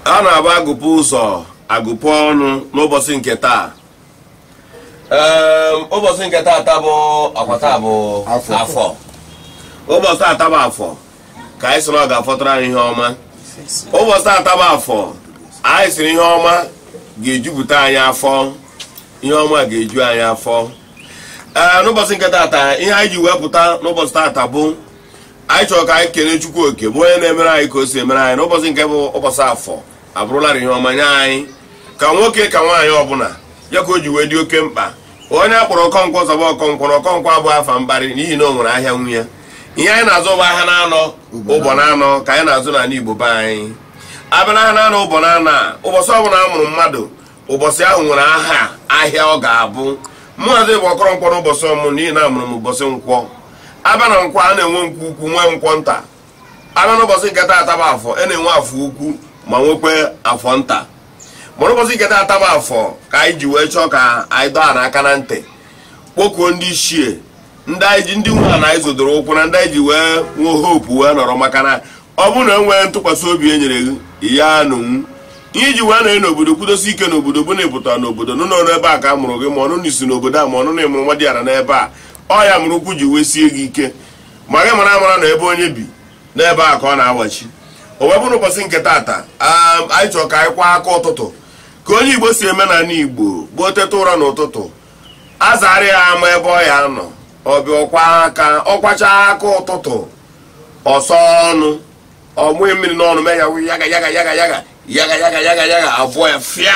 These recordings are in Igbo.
A na-agba agụpụ ụzọ agụpụ ọnụ n'ụbọchị nke taa. Ụbọchị nke taata bụ ọkwa taa bụ afọ. Ụbọchị taata bụ afọ ka anyị sị na ọ ga-afọtara anyị ihe ọma. Ụbọchị taata bụ afọ anyị sịrị ihe ọma ga-ejupụta anyị afọ, ihe ọma ga-eju anyị afọ. N'ụbọchị nke taata ihe anyị ji wepụta n'ụbọchị taata bụ anyị chọrọ ka anyị kelee Chukwu Oke bụ onye na-emere anyị ka o si emere anyị. N'ụbọchị nke bụ ụbọchị afọ abụrụlarị ihe ọma nye anyị, ka nwoke ka nwaanyị ọbụla, ya ka o ji wee dị oke mkpa. Onye akpọrọ Okonkwo zọba Okonkwo na Okonkwo abụghị afa mkparị n'ihi na o nwere ahịa nwunye. Ihe anyị na-azụ bụ ahịa na-anọ ụbọ na-anọ ka anyị na-azụ n'ala Igbo be anyị. Abịa n'ahịa na-anọ ụbọ na-anọ a, ụbọchị ọbụla a mụrụ mmadụ, ụbọchị ahụ nwere aha ahịa ọ ga-abụ. Mụazị bụ Okoronkwo n'ụbọchị ọmụmụ n'ihi na amụrụ m ụbọchị nkwọ. Abịa na nkwọ a na-enwe nkwọ ukwu nwee nkwọ nta. Abịa n'ụbọchị nke taata bụ afọ, e na-enwe afọ ukwu ma nwekwe afọ nta. Mana ụbọchị nke taata bụ afọ ka anyị ji wee chọọ ka anyị dọọ n'aka na ntị, kpọkuo ndị ichie, ndị anyị ji ndị nwe na anyị zodoro ụkwụ na ndị anyị ji wee nwee hope wee nọrọ, maka na ọ bụrụ na enwee ntụkwasị obi e nyere gị ya nụnwu. Ihe iji wee nọrọ n'obodo kwudosi ike n'obodo bụ na ịpụtara n'obodo nụ nọ n'ebe a ka a mụrụ gị, ma ọnụ n'isi n'obodo a, ma ọnụ na ịmụrụ nwa dị ara n'ebe a, ọ ya mụrụ ụkwụ ji wee sie gị ike. Ma gị mara amara na ebe onye bi n'ebe a ka ọ na-awachi. O wee bụrụ ụbọchị nke taata anyị chọrọ ka anyị kwa aka ụtụtụ ka onye Igbo si eme n'ala Igbo bụ teta ụra n'ụtụtụ, azara ya ama ebe ọ ya nọ, ọ bịa ọkwa aka, ọkwacha aka ụtụtụ, ọsọ ọnụ, ọmụghị mmiri n'ọnụ mee ya yaga yaga yaga yaga yaga yaga yaga yaga abụọ ya fịa.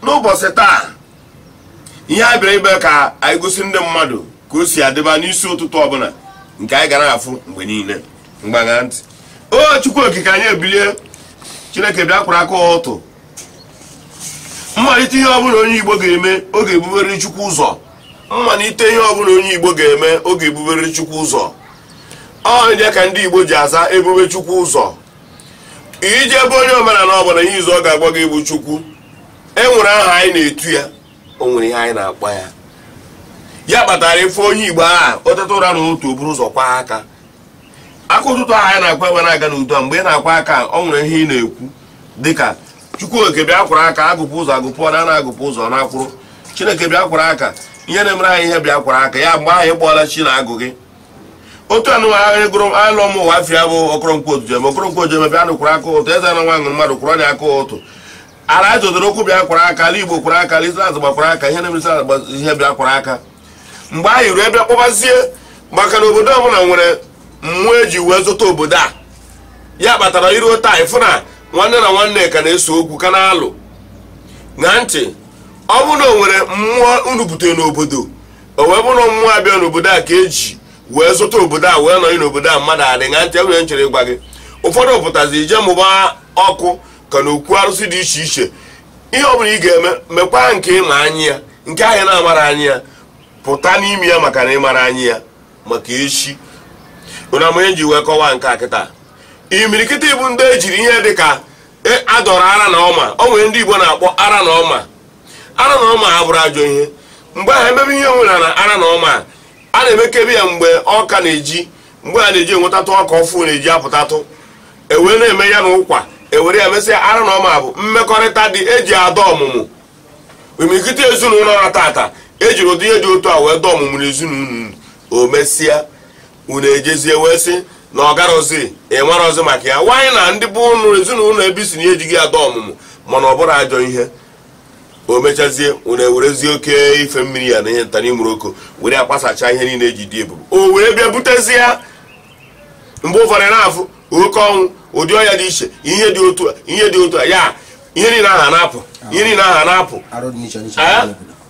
N'ụbọchị taa ihe anyị bịara ibe ka anyị gosi ndị mmadụ ka o si adịba n'isi ụtụtụ ọbụla nke anyị gara afụ mgbe niile. Mgbagha ntị o Chukwu Okike anyị ebilie, Chineke bịa kwara aka ụtụ. Mmalite ihe ọbụla onye Igbo ga-eme, ọ ga-ebubere Chukwu ụzọ. Mmalite ihe ọbụla onye Igbo ga-eme, ọ ga-ebubere Chukwu ụzọ. Ọ ndị ka ndị Igbo ji aza ebube Chukwu ụzọ. Ije ebe onye omenala ọbụla ihe izu ọ ga-agwa gị bụ Chukwu. E nwere aha anyị na-etu ya, o nwere ihe anyị na-akpọ ya. Ya kpatara ife onye Igbo a o teta ụra n'otu o buru ụzọ kwa aka. Aka ụtụtụ ahụ anyị na-akwa ebe na-aga n'udo, mgbe ị na-akwa aka ọ nwere ihe ị na-ekwu dịka Chukwu Oke bịa kwara aka, agụpụ ụzọ agụpụ na na-agụpụ ụzọ na-akwụrụ. Chineke bịa kwara aka, ihe na-emere anyị ihe bịa kwara aka. Ya mgbe ahụ ịkpọọla chi na-agụ gị. Otu anụmanụ gụrụ alụ m ụwa afịa bụ Okoronkwo Ojeme. Okoronkwo Ojeme bịa nụkwara aka ụtụ, eze na nwa ṅụrụ mmadụ kwụrụ ọnya aka ụtụ. Ala anyị zodoro okwu bịa kwara aka, ala Igbo kwara aka, ala Islam gbakwara aka, ihe na-emere Islam ihe bịa kwara aka. Mgbe anyị ruo ebe kpọbazie, maka na obodo ọbụla nwere mmụọ eji wee zụta obodo a. Ya kpatara iruo taa ịfụ na nwanne na nwanne ka na-eso okwu ka na-alụ. Na ntị ọ bụrụ na o nwere mmụọ unu butere n'obodo, o wee bụrụ na mmụọ abịa n'obodo a ka eji wee zụta obodo a wee nọrọ n'obodo a mmadụ adị. Na ntị enwere nchere ịgwa gị, ụfọdụ pụtazi ije mụba ọkụ ka na okwu arụsị dị iche iche. Ihe ọbụla ị ga-eme, mekwa nke ịma anyị ya, nke ahụ na-amara anyị ya, pụta n'ime ya maka na ịmara anyị ya maka echi. Ụna onye ji wee kọwaa nke a kịta, imirikiti bụ ndị ejiri ihe dị ka adọrọ ara na ọma. O nwere ndị Igbo na-akpọ ara na ọma. Ara na ọma ha bụrụ ajọ ihe. Mgbe ahụ emebe ihe nwere na ara na ọma a na-emekebe ya mgbe ọka na-eji, mgbe a na-eji enwetatụ ọka ọfụ na-eji apụtatụ, ewee na-eme ya na ụkwa, ewere ya mesịa. Ara na ọma bụ mmekọrịta dị eji adọ ọmụmụ. Imirikiti ezinụlọ na tata ejiri ụdị ihe dị otu a wee dọọ ọmụmụ n'ezinụlọ. O mesịa unu ejezie wee sị na ọ garọzi ịmarọzi maka ya. Nwaanyị na ndị bụ ụnụ ezinụlọ ebe si na ejighị adọ ọmụmụ, mana ọ bụrụ ajọ ihe. O mechazie unu ewerezie oke ife mmiri ya na ihe nta n'imụrụ oko were akpasacha ihe niile eji dị ebube. O wee bịa butezie mgbe ụfọdụ na-afụ oke ọnwụ, ụdị ọya dị iche, ihe dị otu a, ihe dị otu a, ya ihe niile ahụ na-apụ, ihe niile ahụ na-apụ,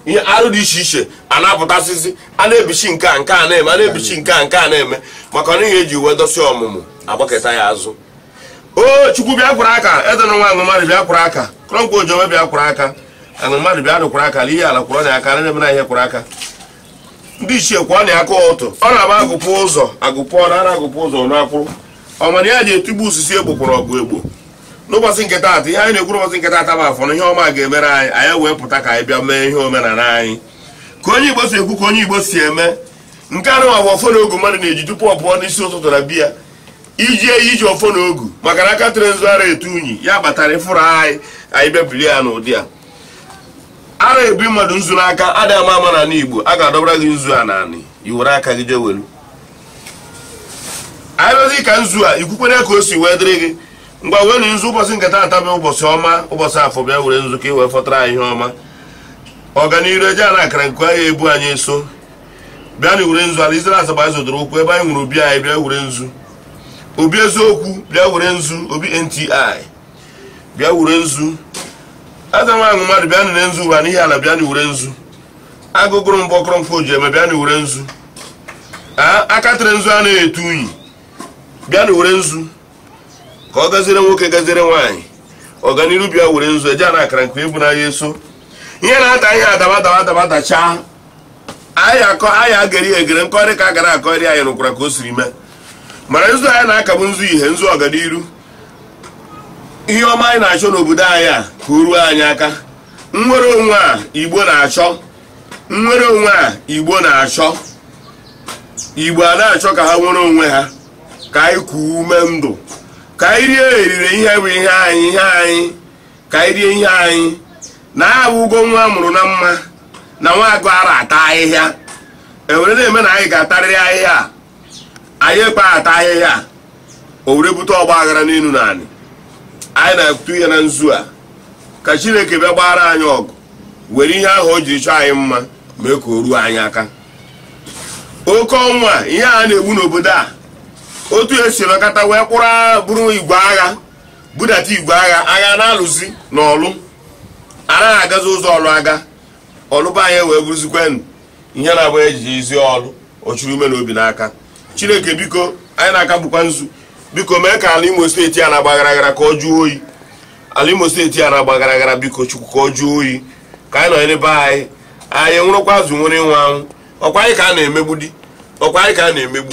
ihe arụ dị iche iche a na-apụtasịsị, a na-ebichi nke a nke a na-eme, a na-ebichi nke a nke a na-eme, maka na ihe eji wee dosi ọmụmụ agbakọta ya azụ. O Chukwu bịa kwara aka, eze na nwa aṅụ mmadụ bịa kwara aka, Okoronkwo Ojeme bịa kwara aka, aṅụ mmadụ bịa nụkwara aka, ihe ala kwụrụ ọnya aka, na-eme na ihe kwara aka. Ndị ichie kwụọ ọnya aka ụtụ. Ọ na-agba agụpụ ụzọ agụpụ ọ na agụpụ ụzọ n'akwụrụ ọmana ya ji etigbu osisi egbokwara ọgụ egbo. N'ụbọchị nke taata ihe anyị na-ekwu n'ụbọchị nke taata bụ afọ na ihe ọma ga-emere anyị, anyị wee pụta ka anyị bịa mee ihe omenala anyị ka onye Igbo si ekwu, ka onye Igbo si eme. Nke a nụwa bụ ọfọ na ogu mmadụ na-eji tupu ọ pụọ n'isi ụtụtụ na biya. Iji eyi iji ọfọ na ogu maka na aka tere nzu ara etu unyi ya kpatara ịfụrụ anyị anyị bịa ya n'ụdị a. Ara ebi mmadụ nzu n'aka adịghị ama ama n'ala Igbo, a ga-adọbara gị nzu a n'anị i were aka gị jee welu. Anyị bịazi ka nzu a ikwukwere ka o si wee dịrị gị. Ngwa wee nzu ụbọchị nke taata bụ ụbọchị ọma, ụbọchị afọ, bịa were nzu ka ị wee fọtara anyị ihe ọma. Ọganiru eje na akara nke anyị ebu anyị eso. Bịa na were nzu ala Izrel Asaba anyị zọdoro ụkwụ ebe anyị nwere obi anyị, bịa were nzu. Obi eziokwu bịa were nzu, obi NTI bịa were nzu. Eze nwaanyị mmadụ bịa nụ nzu ụwa n'ihi ala, bịa na were nzu. Agụgụrụ mbọ kọrọ mkpọ ji eme, bịa na were nzu. Aka tere nzu anaghị etu unyi, bịa na were nzu. Ka ọ gazire nwoke gazire nwaanyị. Ọganiru bịa were nzu eje na akara nke ebu n'anya eso. Ihe na-ata ihe adaba adaba adaba dachaa. Anyị akọ anyị ageri egere nkọrị ka a gara akọrị anyị nụkwara ka o siri mee. Mana nzu anyị na-akagbu nzu ihe nzu ọganiru. Ihe ọma anyị na-achọ n'obodo anyị a ka o ruo anyị aka. Nnwere onwe a Igbo na-achọ, nnwere onwe a Igbo na-achọ. Igbo a na-achọ ka ha nwere onwe ha, ka anyị kuo ume ndụ, ka anyị rie erire ihe bụ ihe anyị, ihe anyị, ka anyị rie ihe anyị. Na ya bụ ụgwọ nwa mụrụ na mma na nwa agụ ara ata ahịhịa. Ewere na-eme na anyị ga-atarịrị ahịhịa, anyị ekpe ata ahịhịa, o were bute ọgba aghara n'elu na anị. Anyị na-atụ ihe na nzu a ka Chineke bịa gbara anyị ọgụ, were ihe ahụ o jiri chọọ anyị mma mee ka o ruo anyị aka. Oke ọnwa ihe a na-egbu n'obodo a, otu esi nọkọta wee kpụrụ bụrụ igwe agha, budata igwe agha, agha na-alụzi n'ọlụ, anaghị agazi ụzọ ọlụ aga. Ọlụba anyị wee bụrụzikwenụ ihe na-abụ eji ezi ọlụ ochiri ume na obi n'aka. Chineke biko, anyị na-aka bụkwa nzu, biko mee ka ala Imo steeti a na-agba gara gara ka ọ jụọ oyi. Ala Imo steeti a na-agba gara gara, biko Chukwu ka ọ jụọ oyi, ka anyị nọ n'ebe anyị anyị nwụrụkwa azụ nwere ịnwụ anwụ. Ọkwa anyị ka a na-emegbu di, ọkwa anyị ka a na-emegbu,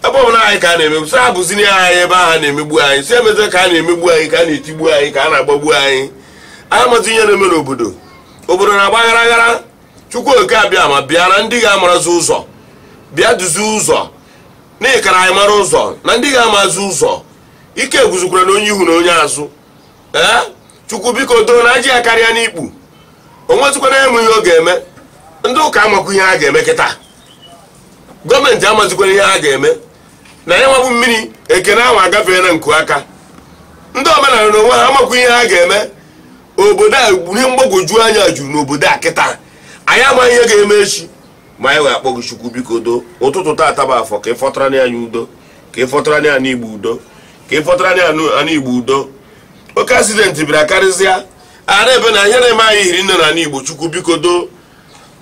ebe ọbụla anyị ka a na-emegbu. Sị abụzini anyị ebe ahụ na-emegbu anyị, sị emezi ka a na-emegbu anyị, ka a na-etigbu anyị, ka a na-agbagbu anyị. Anyị amazi ihe na-eme n'obodo. Obodo na-agba gara gara. Chukwu oke abịa ma bịa na ndị ga-amarazi ụzọ, bịa duzie ụzọ n'ịkara anyị mara ụzọ na ndị ga-amazi ụzọ. Ike guzokwara na onye ihu na onye azụ. Ee, Chukwu biko doo na ajị ya karịa n'ikpu. O nwezikwana enwe ihe ọ ga-eme. Ndị ụka amakwa ihe ha ga-eme kịta, gọọmenti amazikwana ihe ha ga-eme. Na ya nwabụ mmiri ekene ahụ agafee na nku aka. Ndị omenala na onwe ha amakwa ihe ha ga-eme. Obodo a ihe mgbagwoju anya juru n'obodo a kịta. Anyị amaghị ihe ga-eme echi, ma anyị wee akpọ gị Chukwu biko doo. Ụtụtụ taata bụ afọ, ka ị fọtara anyị udo, ka ị fọtara anyị Igbo udo, ka ị fọtara anyị Igbo udo. Oke asidenti bịara karịsịa ara ebe na ihe na-eme anyị hiri nne n'ala Igbo. Chukwu biko doo,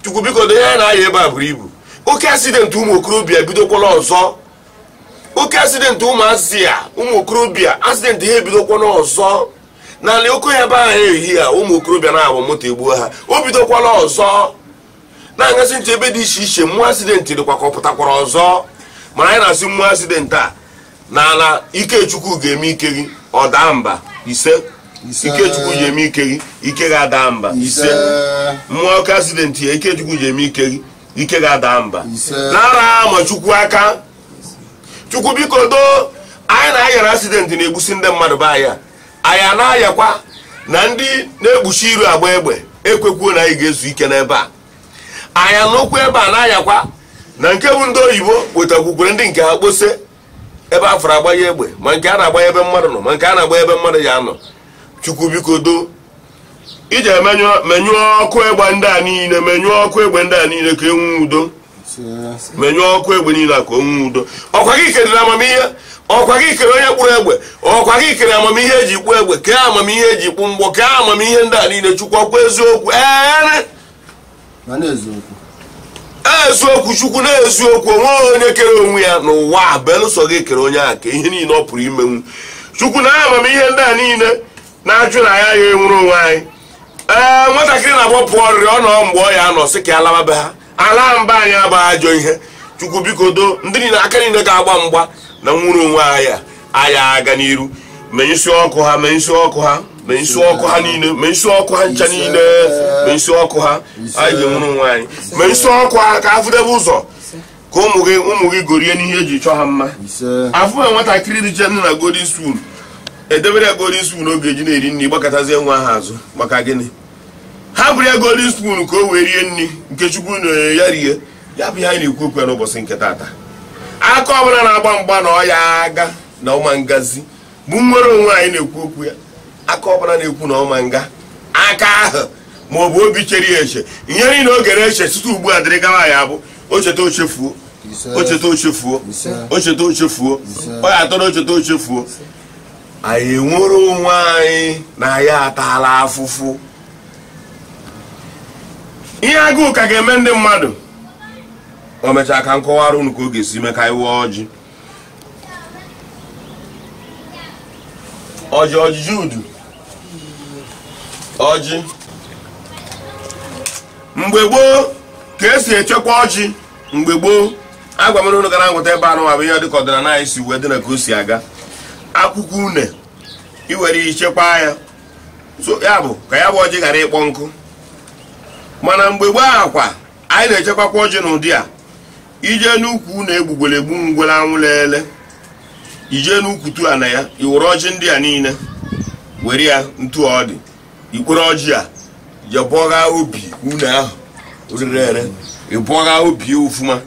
Chukwu biko doo. Ihe na-aya ebe a buru ibu. Oke asidenti ụmụ okorobịa ebidokwala ọzọ. Oke asidenti ụmụazị a, ụmụ okorobịa asidenti ha ebidokwala ọzọ. N'ala oke ebe ahụ ehihie a, ụmụ okorobịa na-agba moto egbuo ha, o bidokwala ọzọ. Na-agasị ntị ebe dị iche iche, mmụọ asidenti dịkwa ka ọ pụtakwara ọzọ. Mana anyị na-asị mmụọ asidenti a n'ala Ikechukwu ga-eme ike gị ọ daa mba ise. Ikechukwu ga-eme ike gị, ike ga-ada mba ise. Mmụọ oke asidenti ya, Ikechukwu ga-eme ike gị, ike ga-ada mba. Nara ama Chukwu aka. Chukwu biko doo. Anyị na-ayara asidenti na-egbusi ndị mmadụ be anyị. Anyị na-ayakwa na ndị na-ekpuchi iru agba egbe ekwekwuo na anyị ga-ezu ike n'ebe a. Anyị n'okwu ebe a na-ayakwa na nke bụ ndị oyibo wetakwukwere ndị nke ha kpose ebe afọrọ agbanye egbe, ma nke a na-agbanye ebe mmadụ nọ, ma nke a na-agbanye ebe mmadụ ya anọ. Chukwu biko doo. Ije menyụọ ọkụ egbe ndị a niile, menyụọ ọkụ egbe ndị a niile ka e nwee udo. Menyụọ ọkụ egbe niile ka o nwee udo. Ọkwa gị keriri amamihe, ọkwa gị kere onye kpụrụ egbe, ọkwa gị kere amamihe eji kpụ egbe, kee amamihe eji kpụ mgbọ, kee amamihe ndị a niile. Chukwu ọkwa eziokwu. Ee, eziokwu Chukwu na-eziokwu. Onwe onye kere onwe ya n'ụwa belụsọ gị kere onye a ka ihe niile ọ pụrụ imenwu. Chukwu na amamihe ndị a niile na-ajụ na ya ya enwere onwe anyị. Ee, nwatakịrị na-agbọ pụọ ọrịrị ọ nọ mgbe ọ ya anọ sị ka ya laba be ha. Ala mba anyị agba ajọ ihe. Chukwu biko doo. Ndị niile aka niile ga-agba mgba na nwere onwe anyị anyị aga n'iru. Menyụsị ọkụ ha, menyụsị ọkụ ha, menyụsị ọkụ ha niile, menyụsị ọkụ ha ncha niile, menyụsị ọkụ ha. Anyị ga-enwere onwe anyị. Menyụsị ọkụ ha ka afụdebe ụzọ. Ka ụmụ gị gorie n'ihe eji chọọ ha mma. Afụ nwatakịrị dị nne na golden spoon edebere ya golden spoon oge eji na-eri nri, gbakọtazie nwa ha azụ maka gịnị? Ha bụrụ ya golden spoon ka o wee rie nri nke Chukwu nyere ya rie. Ya bụ ihe anyị na-ekwu okwu ya n'ụbọchị nke taata. Aka ọbụla na-agba mgba na ọya aga na ọma ngazi bụ nnwere onwe anyị na-ekwu okwu ya. Aka ọbụla na-ekwu na ọma nga aka ahụ ma ọ bụ obi chere ya eche, ihe niile o gere eche site ugbu a dịrị gawa ya bụ ocheta ochefuo, ocheta ochefuo, ocheta ochefuo, ọ ya atọrọ ocheta ochefuo. Anyị enwere onwe anyị na ya ataala afụfụ. Ihe agụụ ka ga-eme ndị mmadụ. O mechaa ka nkọwara unu ka ọ ga-esi mee ka anyị wee ọjị. Ọjị ọjị udu ọjị. Mgbe gboo ka esi echekwa ọjị, mgbe gboo agwa m unu gara ngwụta ebe anụ bụ ihe dịka ọdịnala anyị si wee dị na ka o si aga. Akwụkwọ une iwere ichekwa ya, so ya bụ ka ya bụ ọjị ghara ịkpọ nkụ. Mana mgbe gboo akwa anyị na-echekwakwa ọjị n'ụdị a. Ije n'ukwu na egbugbere egbu ngwere anwụ lele, ije n'ukwu tu ana ya, iwere ọjị ndị a niile were ya ntu ọ dị, ikpere ọjị a je bọgha obi une ahụ rere ere, ịbọgha obi ofuma,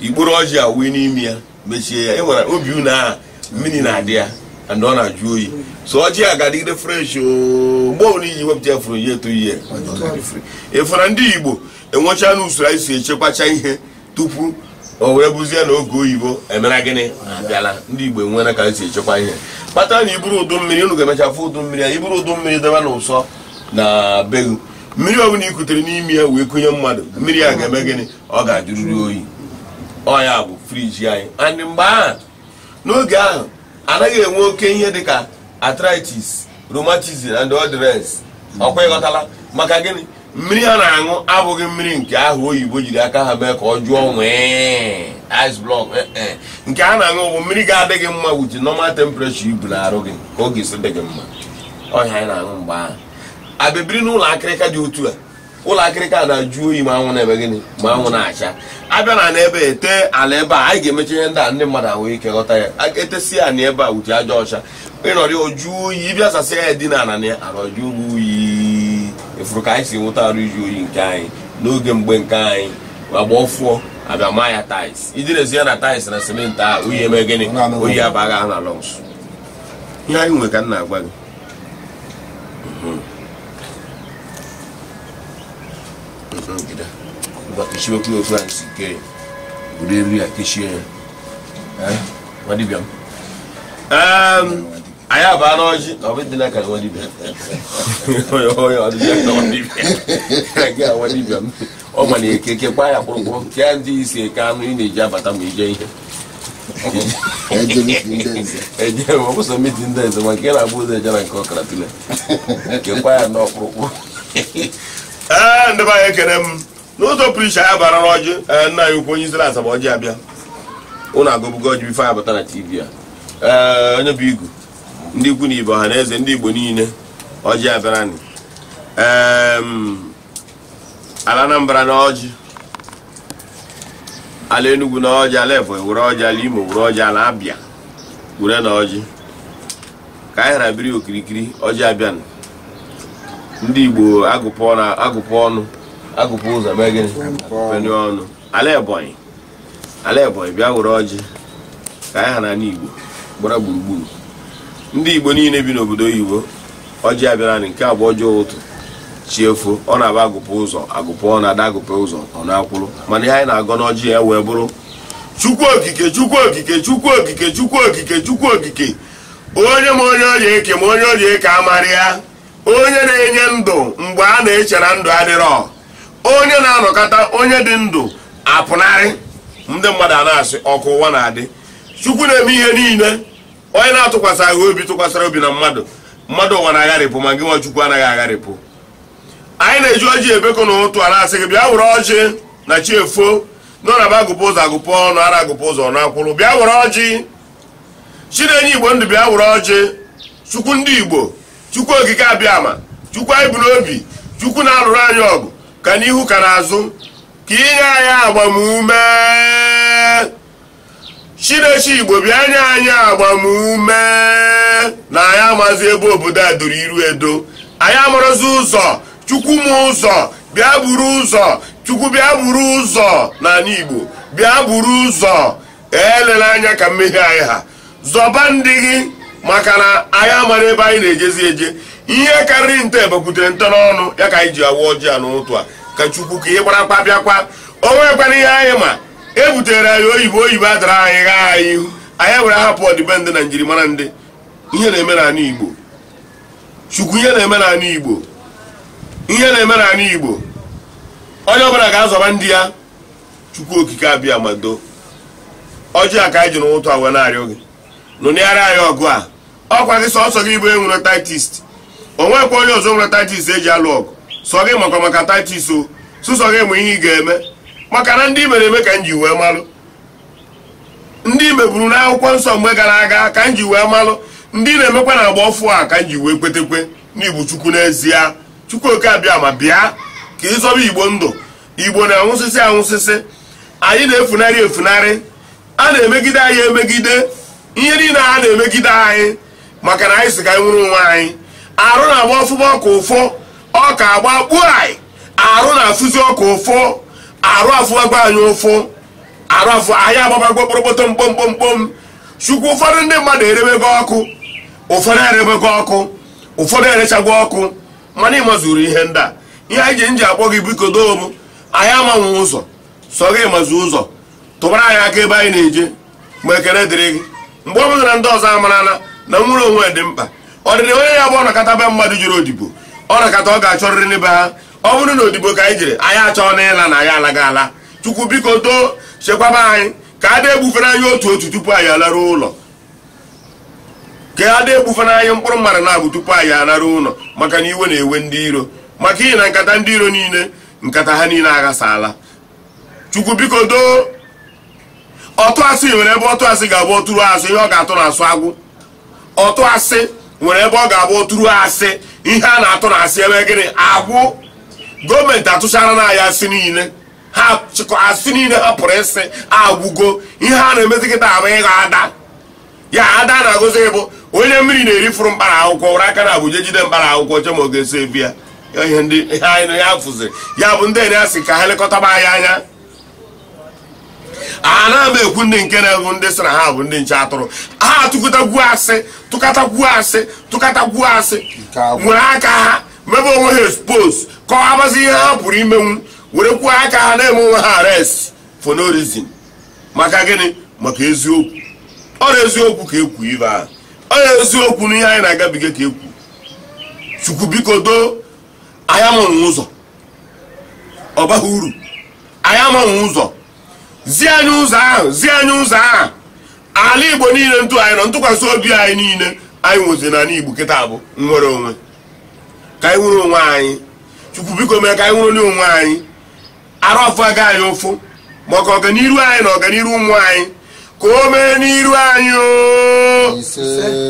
ikpere ọjị a wee n'ime ya mechie ya. Ị nwere obi une ahụ mmiri na-adị ya and ọ na-ajụ oyi, so ọjị a ga-adịgide fresh. Mgbe ọbụla iji wepụta ya fụrụ ya eto ihe efere. Ndị Igbo enwecha n'usoro anyị si echekwacha ihe tupu o wee bụzie na oge oyibo emere gịnị abịala. Ndị Igbo enwere ka esi echekwa ihe kpatara na iburu udu mmiri, unu ga-emecha fụ udu mmiri ya. Iburu udu mmiri debe n'ụsọ na begu, mmiri ọbụla ikutere n'ime ya wee kụnye mmadụ, mmiri ya ga-eme gịnị? Ọ ga-ajụrịrị oyi. Ọ ya bụ friji anyị. And mgbe ahụ n'oge ahụ anaghị enwe oke ihe dịka arthritis, rheumatism and all the rest. Ọkwa ịghọtala maka gịnị? Mmiri ha na-aṅụ abụghị mmiri nke ahụ oyibo jiri aka ha mee ka ọ jụọ nwee ice block. Nke a na-aṅụ bụ mmiri ga-adị gị mma with normal temperature ibu na-arụ gị ka ọ ga-esi dị gị mma. Ọhịa anyị na-aṅụ mgbe ahụ. Abịabiri n'ụlọ akịrịka dị otu a, ụlọ akịrịka na-ajụ oyi ma anwụ na-eme gịnị? Ma anwụ na-acha. Abịa na ebe ete ala ebe a, anyị ga-emecha ihe ndị a ndị mmadụ ahụ ike ghọta ya. Etesi ya na ebe a wuche aja ọcha, ịnọrị oju oyi, ịbịa sasịa ya dị na ala ya arụ ọjụ oyi. Ifuru ka anyị si nweta arụ iju oyi nke anyị n'oge mgbe nke anyị agba ọfụọ abịa maa ya tais, iji na-esi ya na tais na simenti a oyi eme gịnị? Oyi abaghị ahụ na lungs. Ihe anyị nwe ka m na-agwa gị. Anyị abaa n'ọjị na ọ bụ dị n'aka nwa dibịa. Ọ ma na-eke kekwa ya kpụrụkpụrụ kee ndị isi eke anụ ị na-eji abata ma ije ihe eje ọ bụsọ miti ndị eze ma nke na-abụ ụzọ eje na nke ọkara tule kekwa ya n'ọkpụrụkpụ. Ee, ndị be anyị ekene m n'ụzọ pụrụ iche. Anyị bara n'ọjị. Nna anyị ukwu onye isi Asaba ọjị abịa ụnụ agụbụgo ọjị bifo anyị bata na TV a. Ee, onye bụ igu ndị ikwu na ibe ọha na eze ndị Igbo niile ọjị abịara nị. Ala Anambra na ọjị, ala Enugu na ọjị, ala Ebonyi were ọjị, ala Imo were ọjị, ala Abịa were na ọjị. Ka anyị ghara biri okirikiri ọjị abịa nị. Ndị Igbo agụpụ ọnụ agụpụ ụzọ mee gịnị? Fenye ọnụ. Ala Ebonyi, ala Ebonyi bịa were ọjị ka anyị ghara n'Igbo gbara gburugburu. Ndị Igbo niile bi n'obodo oyibo ọjị abịara nị. Nke abụọ ọjọọ ụtụ chiefo ọ na-aba agụpụ ụzọ agụpụ ọ na-ada agụpụ ụzọ ọ na-akwụrụ. Mana ihe anyị na-agọ n'ọjị ya wee bụrụ Chukwu okike, Chukwu okike, Chukwu okike, Chukwu okike, Chukwu okike, onye ma onye ọrịa eke ma onye ọrịa eke amarị ya, onye na-enye ndụ mgbe a na-eche na ndụ adịrọ, onye na-anọkọta onye dị ndụ apụnarị ndị mmadụ a na-asị ọkụ ụwa na-adị. Chukwu na-eme ihe niile, onye na-atụkwasịghị obi tụkwasịrị obi na mmadụ, mmadụ ụwa na-agharịpụ ma gị nwa Chukwu anaghị agharịpụ. Anyị na-eji ọjị ebekọ na ụtụ a na-asị gị bịa were ọjị na chi efo nọ na ba agụpụ ụzọ agụpụ ọnụ ara agụpụ ụzọ ọnụ akwụrụ bịa were ọjị. Chinenye Igbo ndụ bịa were ọjị. Chukwu ndị Igbo, Chukwu okike abịama, Chukwu anyị bụ n'obi, Chukwu na-alụrụ anyị ọgụ ka n'ihu ka n'azụ, ka inye anyị agbamume. Chinechi Igbo bịa nye anyị agbamume na anyị amazi ebe obodo a doro iru edo. Anyị amarozi ụzọ. Chukwu m ụzọ bịa buru ụzọ. Chukwu bịa buru ụzọ n'ala Igbo, bịa buru ụzọ. Elela anya ka mmehie anyị ha. Zọba ndị gị, maka na anyị amara ebe anyị na-ejezi eje. Ihe karịrị nte bakwutere nte n'ọnụ ya ka anyị ji awa ọjị a n'ụtụ a. Ka Chukwu ka ị gbarakwa bịakwa. O nwekwana ihe anyị ma. E butere anyị oyibo, oyibo adara anyị ghaa anyị ihu. Anyị were hapụ ọdịbendị na njirimara ndị. Ihe na-eme n'ala Igbo, Chukwu, ihe na-eme n'ala Igbo, ihe na-eme n'ala Igbo. Onye ọbụla ga-azọba ndị ya. Chukwu okike abịa ma doo ọjị a ka anyị ji n'ụtụ a wee na-arịọ gị, nụnịara anyị ọgụ a. Ọkwa gị sọsọ gị bụ enwere taitist. O nwekwa onye ọzọ nwere taitist eji alụ ọgụ. Sọ gị makwa maka taitist o sụsọ gị enwe ihe ị ga-eme, maka na ndị mere eme ka m ji wee malụ. Ndị meburu n'akwụkwọ nsọ mgbe gara aga ka m ji wee malụ. Ndị na-emekwa na agba ọfụ a ka m ji wee kwetekwe n'Igbo Chukwu n'ezie. Chukwu oke abịa ma bịa ka ịzọba Igbo ndụ. Igbo na-anwụsịsị anwụsịsị, anyị na-efunarị efunarị, a na-emegide anyị emegide. Ihe niile a na-emegide anyị maka na anyị si ka anyị nwere onwe anyị. Arụ na-agba ọfụma ọka ụfọ, ọka agba kpuo anyị. Arụ na-afụzi ọka ụfọ, arụ afụwagwa anyị ụfụ, arụ afụ anyị agbabagwo kpọrọkpọtọ mkpọmkpọmkpọm. Chukwu, ụfọdụ ndị mmadụ erebego ọkụ, ụfọdụ erebego ọkụ, ụfọdụ erechagwo ọkụ, mana ịmazuru ihe ndị a. Ihe anyị ji nji akpọ gị biko doo m, anyị amanwe ụzọ, sọ gị mazu ụzọ. Tụbara anyị aka ebe anyị na-eje. Ma ekele dịrị gị. Mgbe ọ bụla ndị ọzọ amarala na nwere onwe dị mkpa. Ọdịdị onye ya bụ ọnakọta be mmadụ jere odibo, ọnakọta ọ ga-achọrịrị n'ebe ha. Ọ bụrụ na odibo ka anyị jere, anyị achọọ n'ịla na anyị alaga ala. Chukwu biko doo chekwaba anyị ka a da-egbufere anyị otu otu tupu anyị alaruo ụlọ. Ka a da-egbufere anyị mkpụrụ mmadụ na-abụ tupu anyị alaruo ụlọ, maka na iwe na-ewe ndị iro, maka ihi na nkata ndị iro niile, nkata ha niile aghasala. Chukwu biko doo. Ọtụ asị nwere ebe ọtụ asị ga-abụ ọtụrụ asị, ihe ọ ga-atụ na-asụ agwụ. Ọtụ asị nwere ebe ọ ga-abụ ọtụrụ asị, ihe a na-atụ na-asị ebe gịnị agwụ. Gọọmenti atụchara na anyị asị niile, ha chịkọ asị niile ha pụrụ ịsị agwụgo. Ihe a na-emezi kịta abụ ịghọ ada. Ya ada na-agụzi bụ onye mmiri na-erifuru mkpara akwụkwọ were aka na Abuja jide mkpara akwụkwọ che ma ọ ga-eso ebi ya. Ihe ndị anyị ya fụziri ya bụ ndị enye asị ka ha lekọtaba anyị anya. A na-ama ekwu ndị nke na-ebu ndị sị na ha bụ ndị nche atụrụ. Ha tụkọtagwu asị, tụkọtagwu asị, tụkọtagwu asị, nwere aka ha mebe onwe ha expose, kọwabazi ihe ha pụrụ imenwu, were kwuo aka ha na-eme onwe ha arrest for no reason. Maka gịnị? Maka eziokwu. Ọ na eziokwu ka ekwu ibe ahụ. Ọ na eziokwu na ihe anyị na-agabiga ka ekwu. Chukwu biko doo. Anyị amanwe ụzọ, ọ baghị uru. Anyị amanwe ụzọ, zi anyị ụzọ ahụ, zi anyị ụzọ ahụ. Ala Igbo niile ntụ anyị nọ, ntụkwasị obi anyị niile anyị nwezi n'ala Igbo kịta bụ nnwere onwe. Ka anyị nwere onwe anyị. Chukwu biko mee ka anyị nwere onwe anyị. Arụ afọ aga anyị ụfụ, maka ọganiru anyị na ọganiru ụmụ anyị, ka o mee n'iru anyị o.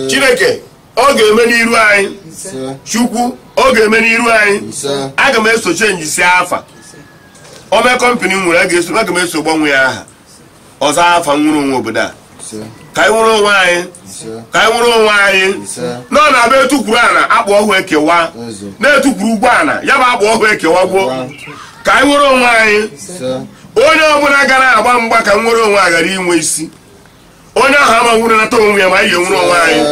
Chineke, ọ ga-eme n'iru anyị. Chukwu, ọ ga-eme n'iru anyị. Aga m eso chenji si afa. Ome kọmpani nwere, aga m eso gbanwe ya aha. Ọzọ afa nwere onwe obodo a. Ka anyị nwere onwe anyị. Ka anyị nwere onwe anyị. Nọ na-abịa etukwuru ana akpụ ọhụụ ekewa. Na-etukwuru ụgbọ ana ya bụ akpụ ọhụụ ekewa gwuo. Ka anyị nwere onwe anyị. Onye ọbụla gara agba mgba ka nwere onwe a ghara inwe isi. Onye ahụ ama nwere nata onwe ya ma anyị ga-enwere onwe anyị.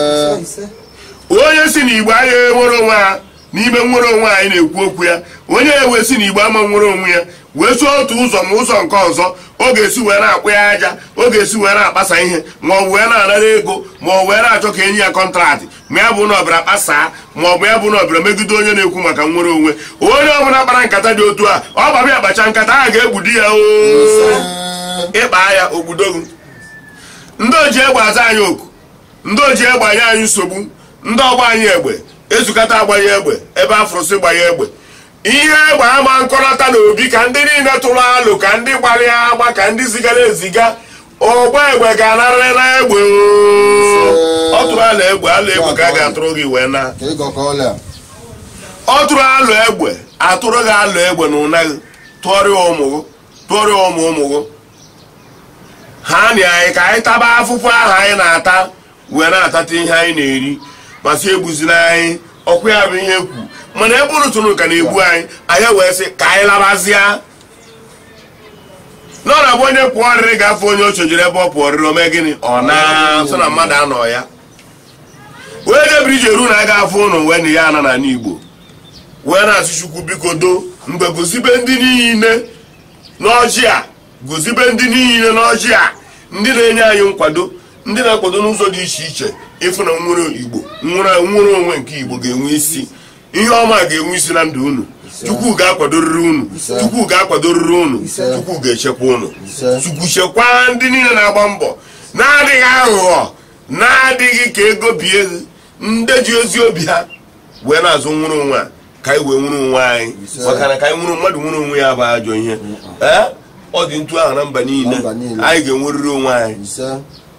Onye si na Igbo anyị enwere onwe ha n'ime nwere onwe anyị na-ekwu okwu ya. Onye ewe si na Igbo ama nwere onwe ya wee sụọ otu ụzọ ma ụzọ nke ọzọ, ọ ga-esi wee na-akpụ ya aja, ọ ga-esi wee na-akpasa ihe, ma ọ wee na-anara ego, ma ọ wee na-achọ ka enyi ya kọntraktị, ma ya bụ na ọbịara kpasaa, ma ọ bụ ya bụ na ọbịara megide onye na-ekwu maka nwere onwe. Onye ọbụla kpara nkata dị otu a, ọ gbabịa akpacha nkata a ga-egbudi ya o. Ịkpa ya ogbudogu. Ndị oji egbe aza anyị oku, ndị oji egbe anyị anyị nsogbu, ndị ọgba anyị egbe ezukata agbanye egbe ebe afụrụsị gbanye egbe. Ihe egbe ama nkọrọta n'obi ka ndị niile tụrụ alụ, ka ndị gbalịa agba, ka ndị zigara eziga. Ọgba egbe ga-anarịrị na egbe. Ọ tụrụ alụ egbe, alụ egbe ka a ga-atụrụ gị wee na. Ọ tụrụ alụ egbe, atụrụ gị alụ egbe na ụna gị, tụọrịa ụmụ gị, tụọrịa ụmụ ụmụ gị. Ha na anyị ka anyị taba afụfụ ahụ anyị na-ata wee na-atata ihe anyị na-eri ma sị egbuzina anyị ọkụ ya bụ ihe ekwu mana ebe unu tụrụ ka na-egbu anyị anyị wee sị ka anyị labazịa na ọ na-abụ onye pụọ ọrịrị ga-afụ onye o chojiri ebe ọ pụọ ọrịrị o mee gịnị ọ na-asị na mmadụ anọ ya wee jebiri ije eru na aga afụ ụnụ wee na ya ana n'ala Igbo wee na-asị Chukwu biko do mgbe gozibe ndị niile n'ọjị a gozibe ndị niile n'ọjị a ndị na-enye anyị nkwado ndị na-akwado n'ụzọ dị iche iche ịfụ na nwere Igbo nwere onwe nke Igbo ga-enwe isi ihe ọma ga-enwe isi na ndụ unu. Chukwu ga-akwadorịrị unu, Chukwu ga-akwadorịrị unu, Chukwu ga-echekwa unu, Chukwu chekwaa ndị niile na-agba mbọ na-adịghị aghụghọ na-adịghị ka ego bie ndị ji ezi obi ha wee na-azụ nwere onwe a ka anyị wee nwere onwe anyị maka na ka anyị nwere mmadụ nwere onwe ya bụ ajọ ihe. Ee, ọ dị ntu ahụ na mba niile anyị ga-enwerịrị onwe anyị.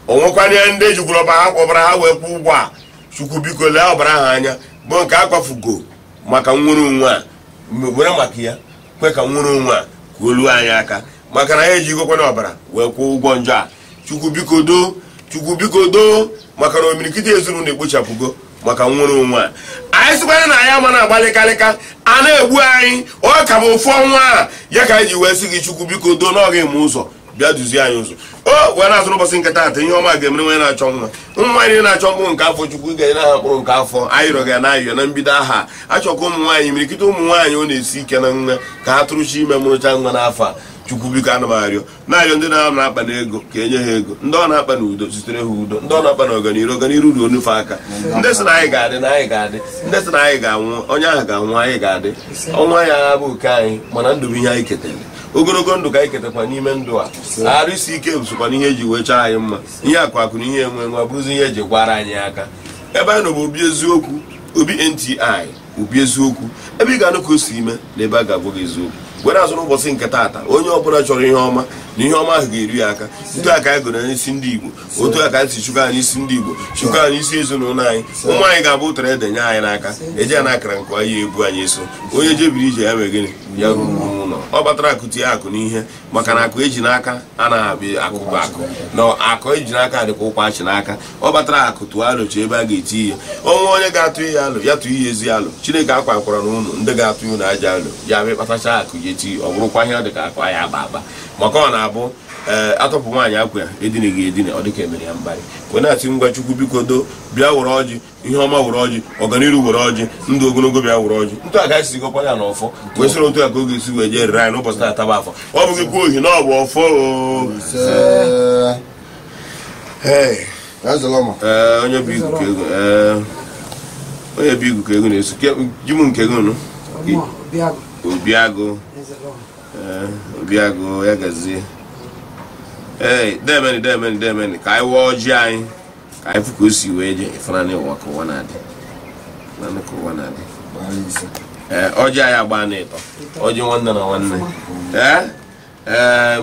O nwekwanye ndị ejikwuru ọbara ha wee kwụ ụgwọ a. Chukwu biko lee ọbara ha anya bụ nke akwafugo maka nwere onwe a were maka ya kwe ka nwere onwe a ka olu anyị aka maka na anyị ejigokwana ọbara wee kwụọ ụgwọ njọ a. Chukwu biko doo, Chukwu biko doo maka na omirikiti ezinụlọ ekpochapụgo maka nwere onwe a. Anyị sịkwara na anyị ama na-agbalịkalịka a na-egbu anyị ọ ka bụ ofu ọnwa a ya ka anyị ji wee sị gị Chukwu biko doo na ọ ga-eme ụzọ bịa duzie anyị ụzọ. O wee na-azụ n'ụbọchị nke taata ihe ọma ga-emere onye na-achọ nwa nwa anyị na-achọ mkpụrụ nke afọ. Chukwu ga-enye ha mkpụrụ nke afọ anyị rịọga na ayọ na mbido aha achọkwa ụmụ nwaanyị imirikiti ụmụ nwaanyị ọ na-esi ike na nwa ka ha tụrụchi ime mụrụcha nwa n'afọ a. Chukwu biko ana m arịọ na-arịọ ndị na-akpa na ego ka enye ha ego, ndị ọ na-akpa na udo zitere ha udo, ndị ọ na-akpa na ọganiru ọganiru ruo onufe aka, ndị sị na anyị ga-adị na anyị ga-adị, ndị sị na anyị ga-anwụ onye ahụ ga-anwụ anyị ga-adị ọnwa ya bụ oke anyị mana ndụ bụ ihe anyị ketara ogologo ndụ ka anyị ketakwa n'ime ndụ a. Arụ isi ike sokwa n'ihe eji wee chọọ anyị mma ihe akụ akụ na ihe enwe nwa bụrụzi ihe eji gwara anyị aka. Ebe anyị nọ bụ obi eziokwu, obi NTI, obi eziokwu ebe ị ga-anụ ka o si ime na ebe a ga-agwa gị eziokwu. Were azụ n'ụbọchị nke taata onye ọbụla chọrọ ihe ọma na ihe ọma ahụ ga-eru ya aka. Otu a ka anyị gụrụ n'isi ndị Igbo, otu a ka anyị si chụkọ anyị isi ndị Igbo, chụkọ anyị isi ezinụlọ anyị. Ụmụ anyị ga-abụ ụtara ede nye anyị n'aka eje ya n'akara nke anyị ebu anyị eso onye jebiri ije ya mee gịnị ya ruo ụlọ ọ kpatara akụ tie akụ n'ihe maka na akụ eji n'aka anaghị abịa akụ bụ akụ na akụ eji n'aka dịka ụkwa achị n'aka. Ọ kpatara akụ tụọ alụ chi ebe a ga-eti ihe onwe onye ga-atụ ihe alụ ya tụọ ihe ezi alụ. Chineke akwakwara na ụnụ ndị ga-atụ ụnụ aja alụ ya bụ ịkpatacha akụ ya eti ọ bụrụkwa ihe ọ dịka akụ anyị akpa akpa maka ọ na-abụ ee atọpụ nwaanyị akwa ya edinaghị edina ọ dịka emere ya mbarị. Wee na-asị ngwa Chukwu biko doo bịa were ọjị ihe ọma were ọjị ọganiru were ọjị ndụ ogologo bịa were ọjị ntụ a ga-esi gọkwa ya n'ọfọ wee sịrị otu a ka ọ ga-esi wee jee rere anyị n'ụbọchị na-ataba afọ ọ bụghị kwa ohi na ọ bụ ọfọ. Onye bụ igu ka ego onye bụ igu ka ego na-eso ji m nke gị nụ Obiagụ. Obiagụ ya gazie. Ee, demeni demeni demeni ka anyị wụọ ọjị anyị ka anyị fụ ka o si wee jee ịfụnanya ụwa ka ụwa na-adị ka ụwa na-adị. Ee, ọjị anyị agba na ịtọ ọjị nwanne na nwanne. Ee,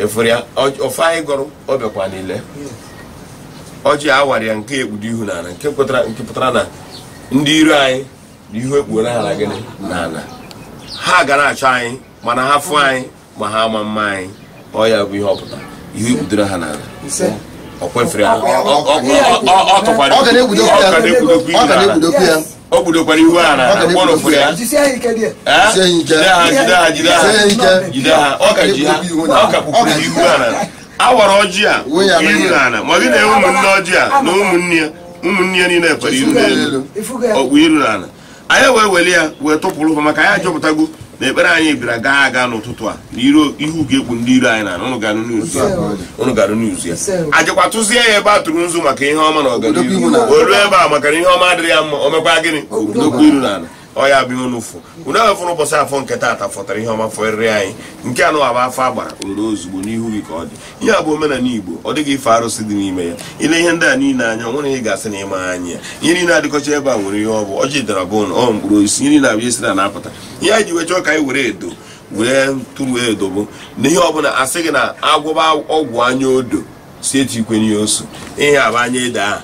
efere ya ofe anyị gọrọ ọ bịakwa niile ọjị a wara ya nke ekpudo ihu n'ala nke pụtara na ndị iro anyị na ihu ekpuola ha na gịnị n'ala ha ga na-achọ anyị mana ha fụ anyị ma ha ama mma anyị. Ọ ya bụ ihe ọ pụtara ihu ekpudoro ha n'ala ọ kwefere ha ọ kpudokwara ihu ha n'ala kpọrọfuru ya jide ha jide ha jide ha ọ ka ji ha ọ ka kpupụrụ ihu ha n'ala. A wara ọjị a ihu n'ala ma gị na ụmụnne ọjị a na ụmụnne ya niile kwere ihu n'elu ọkpụ iru n'ala. Anyị wee were ya wee tụpụrụ ụfa maka anyị achọpụtago na ekpere anyị bịara gaa aga n'ụtụtụ a na ihu ga-ekpu ndị iro anyị n'ala. Ụnụ gara n'uzu ya ajịkwa tụzie ya ebe a tụrụ nzu maka ihe ọma na ọganihu o ruo ebe a maka na ihe ọma adịrị ya mma o mekwa gịnị okpudokwu iru n'ala. Ọ ya bụ ihe unu fụ unu ahụ fụrụ ụbọchị afọ nke taata fọtara ihe ọma fọrịrị anyị nke anụ abụ afọ agbara oruru ozugbo n'ihu gị ka ọ dị. Ihe a bụ omenala Igbo ọ dịghị ife arụsị dị n'ime ya. Ile ihe ndị a niile anya nwere ihe ga-asị na ịma anya ya ihe niile adịkọcha ebe a nwere ihe ọ bụ ọjị dara bụ ọ mkpụrụ osisi ihe niile abụ ihe si na na-apụta. Ihe anyị ji wee chọọ ka anyị were edo were tụrụ edo bụ na ihe ọbụla asị gị na agwụba ọgwụ anya odo si etikwe n'ihe oso ihe a bụ anya edo ahụ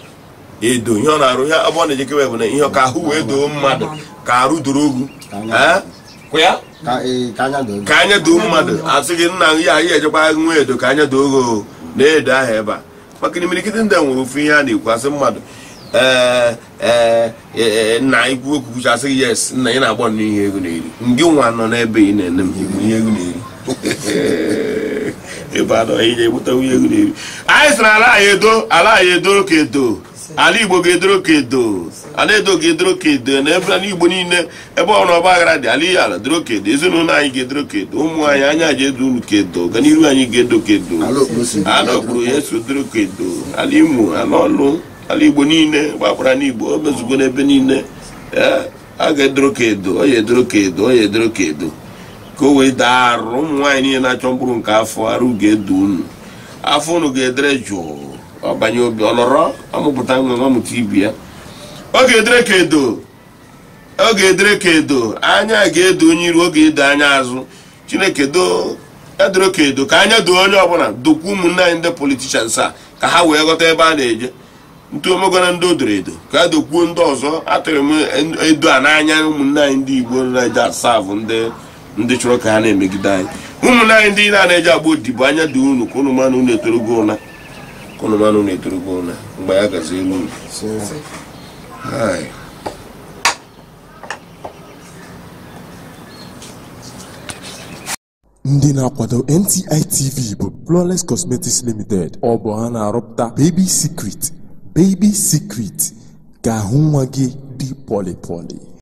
edo ihe ọ na-arụ ihe abụọ na-ejekewe bụ na ihe ka ahụ wee doo mmadụ ka arụ doro ogwu Kwa ya ka anya doo mmadụ asị gị nna ya anyị ejekwa nwa edo ka anya doo ogo na edo ahụ ebe a maka na imirikiti ndị a nwere ofu ihe a na-ekwu asị mmadụ ee nna ikwu okwu asị gị yes nna ị na-agba n'ihe ego na-eri ndị nwa nọ n'ebe ị na-ene m ihe ego na-eri ebe a nọ ije egbute nwunye ego na-eri anyị sịrị ala anyị edo ala anyị edoro ka edo ala Igbo ga-edoro ka edo ala edo ga-edoro ka edo na ebe ala Igbo niile ebe ọ na ọgba aghara dị ala ihe ala doro ka edo ezinụlọ anyị ga-edoro ka edo ụmụ anyị anya ji edo unu ka edo ọganihu anyị ga-edo ka edo ala okpuru ya eso doro ka edo ala Imo ala Ọlụ ala Igbo niile gbakwara n'Igbo o mezugo n'ebe niile a ga-edoro ka edo ọ ya edoro ka edo ọ ya edoro ka edo ka o wee daa arụ ụmụ nwaanyị niile na-achọ mkpụrụ nke afọ arụ ga-edo unu afọ unu ga-edere jụụ ọbanye obi ọ nọrọ ọmụpụta nwa ọmụta ibi ya ọ ga-edere ka edo ọ ga-edere ka edo anya ga-edo onye iru ọ ga-edo anya azụ Chineke doo edoro ka edo ka anya doo onye ọbụla dokwa ụmụnne anyị ndị politishans a ka ha wee ghọta ebe a na-eje ntụ omegona ndị o doro edo ka a dokwuo ndị ọzọ atụrụ m edo a n'anya ụmụnne anyị ndị Igbo na-eje asavụ ndị chọrọ ka ha na-emegide anyị ụmụnne anyị ndị na-eje agba odibo anya dị unu ka unu manụ unu etorogo ụna unu manụ unu etorogo ụna mgbe ya gazi elu unu. Ndị na-akwado NTI TV bụ Flawless Cosmetics Limited. Ọ bụ ha na-arụpụta Baby Secret. Baby Secret ka ahụ nwa gị dị pọlị pọlị.